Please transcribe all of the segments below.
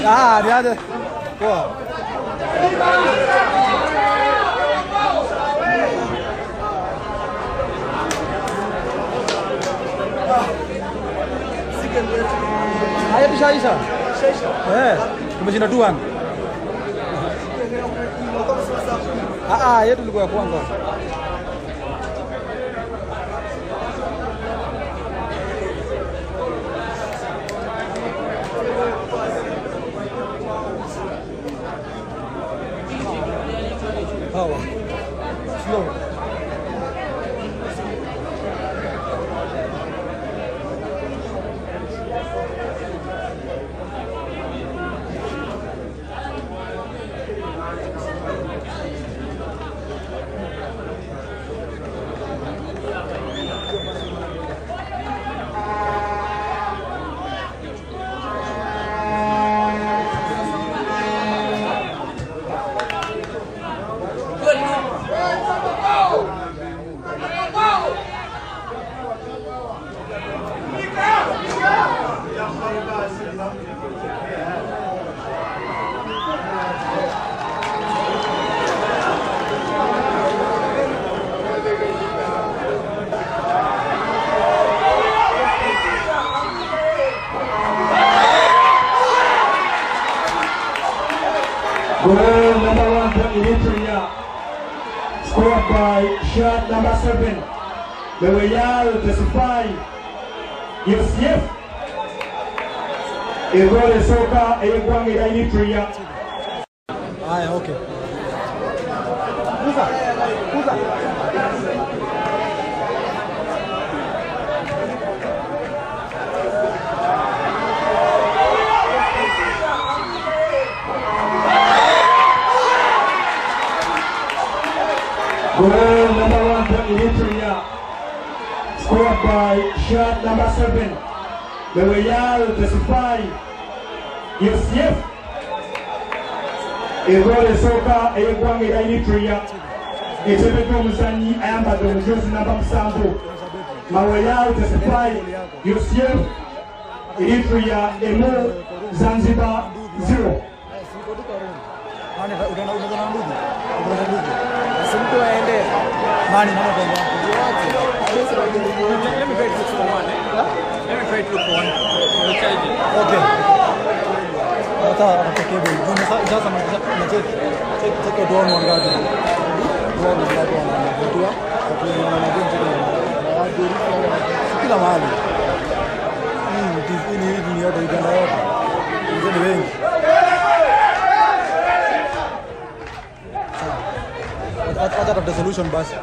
Ah, niaje? Poa. Haya tushaisha. Eh, tumeshinda 2-1. Ah ah, yetu ilikuwa ya kwanza. Hawa. Slow. Goal number 1 for Eritrea, scored by shirt number 7, Meweyal Tesfaye Yosef. Egoal esooka ey'eggwanga erya Eritrea. Haya, okay. Kuza, kuza. Goal number 1 for Eritrea, scored by shirt number 7, Meweyal Tesfaye Yosef. Egoal esooka ey'eggwanga erya Eritrea eteebeddwa omuzannyi ayambadde omujoozi namba 7, Meweyal Tesfaye Yosef. Eritrea 1, Zanzibar 0. Nani utaona unaona ndugu? Unaona ndugu? Si mtu aende. Nani nani ataenda? Let me try to look for one. Eh? Let me try to look for one. We'll charge it. Okay. Hata atakebe. Sasa na check check check down wangapi. Down wangapi wanavutiwa? Watu wenye wana game check na watu kila mahali. Hii ni dunia yote, Uganda yote. Ni wengi. Sawa. Acha tafute solution basi.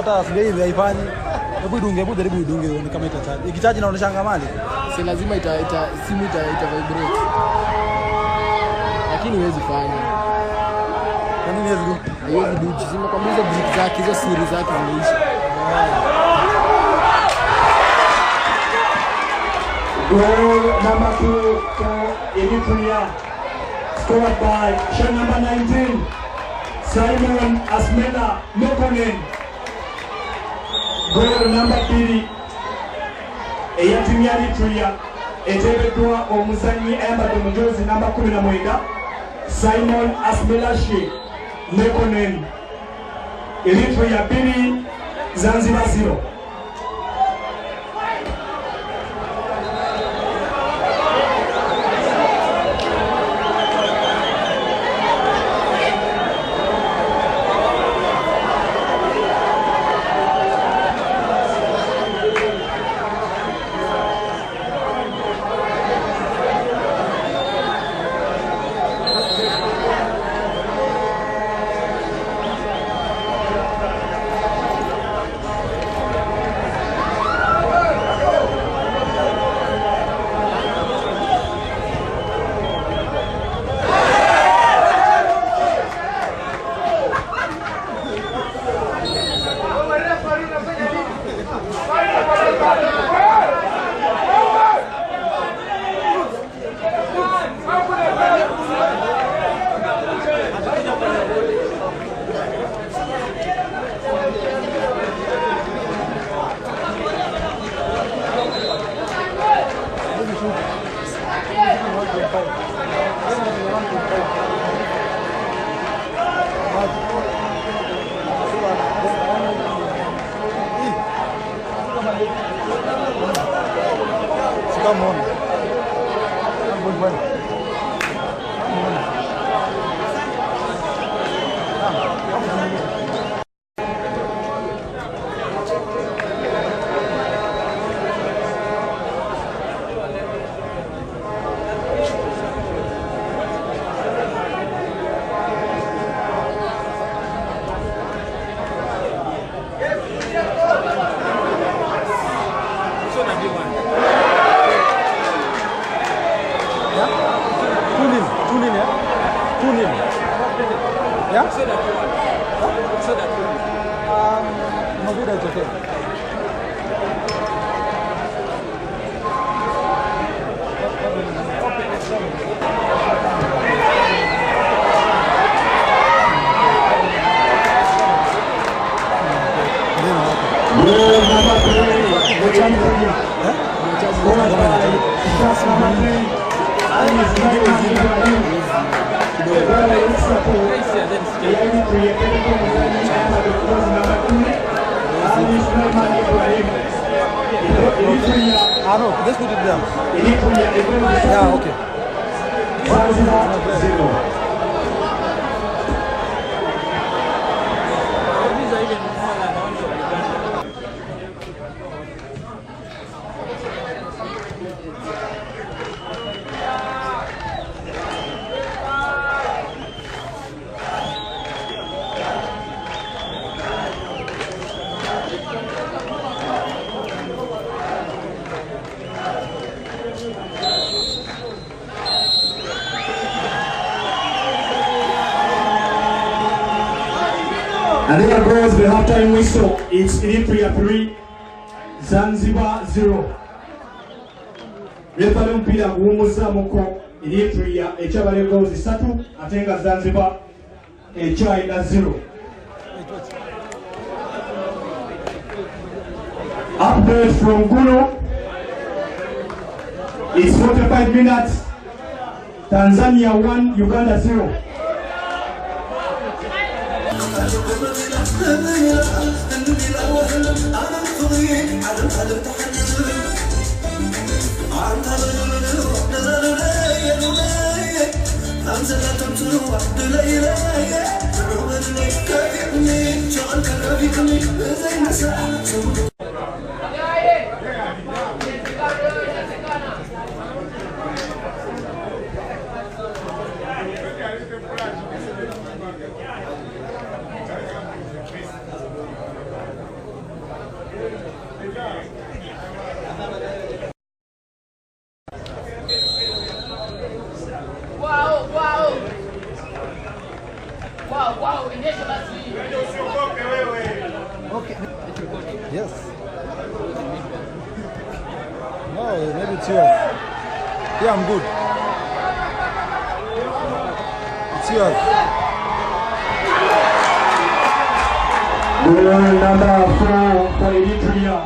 Hata ndio hivi haifanyi. Hebu idunge, hebu jaribu idunge uone kama itachaji. Ikichaji inaonyesha mali. Si lazima ita simu ita vibrate. Lakini huwezi fanya. Kwa nini huwezi do? Haiwezi do. Sima kwa hizo brick zake, hizo siri zake zimeisha. Goal number 2 for Eritrea, scored by shot number 19, Simon Asmela Mekonnen. Goal number 3 eya ttiimu ya Eritrea eteebeddwa omuzannyi ayambadde omujoozi namba 19 Simon Asmelashi Mekonnen. Eritrea 2, Zanzibar 0. Come on. I'm going. Yeah? So that you want. So that you want. Mabuda it's okay. Goal number 3, scored by shot number 3, Ali Sulaiman Ibrahim. Goal esatu ya Eritrea eteebeddwa omuzannyi ayambadde omujoozi namba 10, Ali Sulaiman Ibrahim. Eritrea Ah no, just put it there. Eritrea egoal Yeah, bisatu, okay. Zanzibar 0. These are even more than the ones of Uganda. And there goes the halftime whistle. It's Eritrea 3, Zanzibar 0. Referee omupiira guwummuzaamuko. Eritrea ekyabala goals 3 ate nga Zanzibar ekyalina 0. Update from Gulu. It's 45 minutes. Tanzania 1, Uganda 0. Okay. Yes. No, maybe it's yours. Yeah, I'm good. It's yours. Goal number 4 for Eritrea,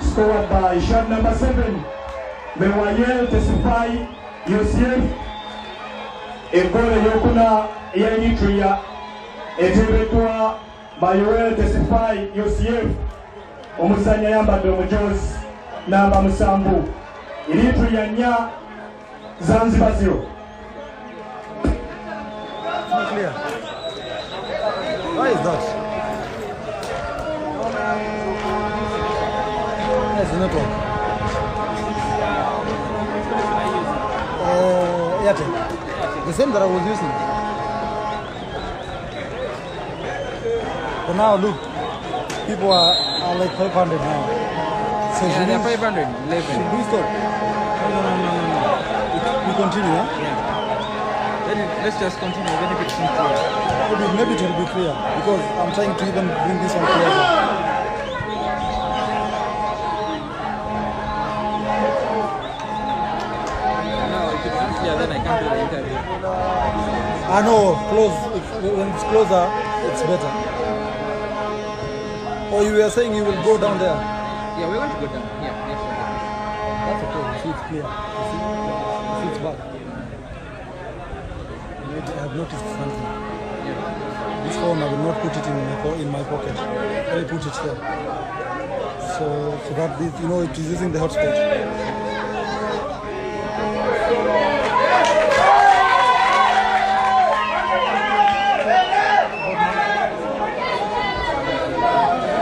scored by shot number 7, Mewayel Tesifai Yosef. Egoolo eyokuna eya Eritrea eteebeddwa Mayoel Tesifai Yosef, omuzannyi ayambadde omujozi namba 7. Eritrea 4, Zanzibar 0. It's not clear. Why is that? That's the network. Airtel. The same that I was using. But now look, people are like 500 now. So Yeah, should they're we, 511. should we stop? No. We continue, huh? Yeah. Then let's just continue, even if it's not clear. Maybe it will be clear, because I'm trying to even bring this one closer. No, if it's not clear, then I can't do the interview. I know, close. When it's closer, it's better. Or you were saying you will go down there. Yeah, we're going to go down. Yeah, next one. That's okay. You see, it's clear. You see, it's back. I have noticed something. Yeah. This phone, I will not put it in my pocket. Let me put it here. So that this, you know, it is using the hotspot.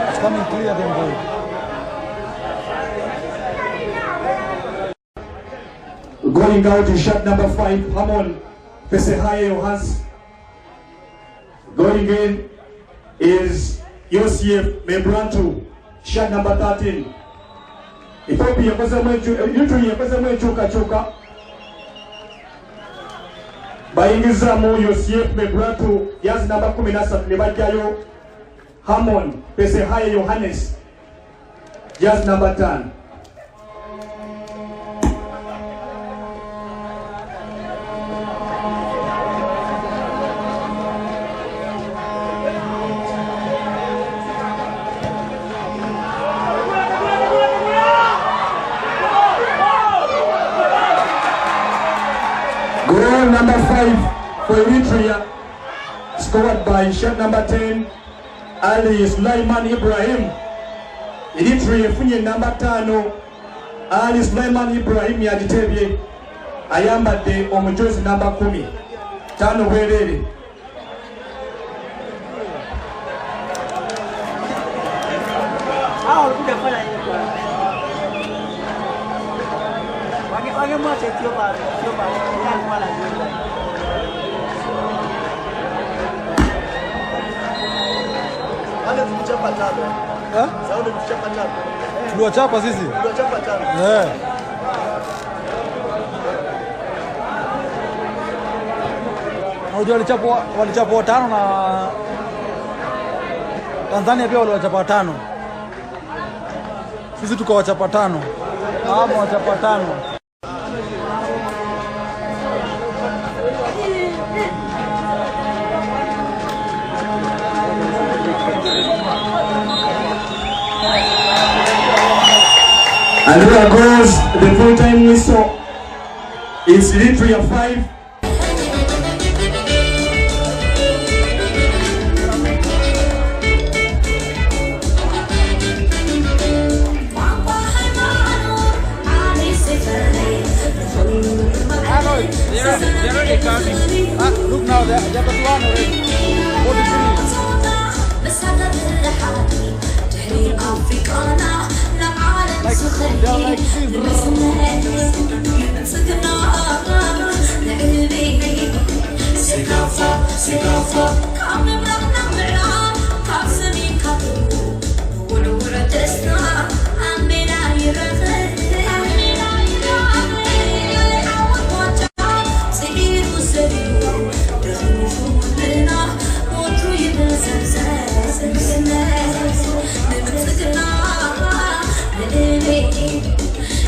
It's coming clear than gold. Going out in shot number 5, Hamon Fesehaye Yohans. Going in is Yosef Mebrantu, shot number 13. Ethiopia ekozemu enkyukakyuka. Bayingizaamu Yosef Mebrantu, jazi namba 13, ne bajjayo Hamon Fesehaye Yohannes, jazi namba 5. Goal number 5 for Eritrea, scored by shot number 10, Ali Sulaiman Ibrahim. Eritrea efunye namba 5, Ali Sulaiman Ibrahim yagitebye, ayambadde omujozi namba 10, 5 bwereere. Hao walikuja kufanya nini kwa? Wangemwacha Ethiopia, Ethiopia alikuwa anajua. Wale tulichapa 5. Eh? Saudi tulichapa 5. Tuliwachapa sisi? Tuliwachapa 5. Yeah. Unajua walichapwa 5 na Tanzania pia waliwachapa 5. Sisi tukawachapa 5. Hawa wachapa 5. And there goes the full-time whistle. It's Eritrea 5. They're already coming. Look now, they're at 1 already. 43. Like, they're like this.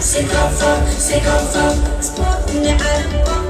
C'est comme ça, c'est comme ça.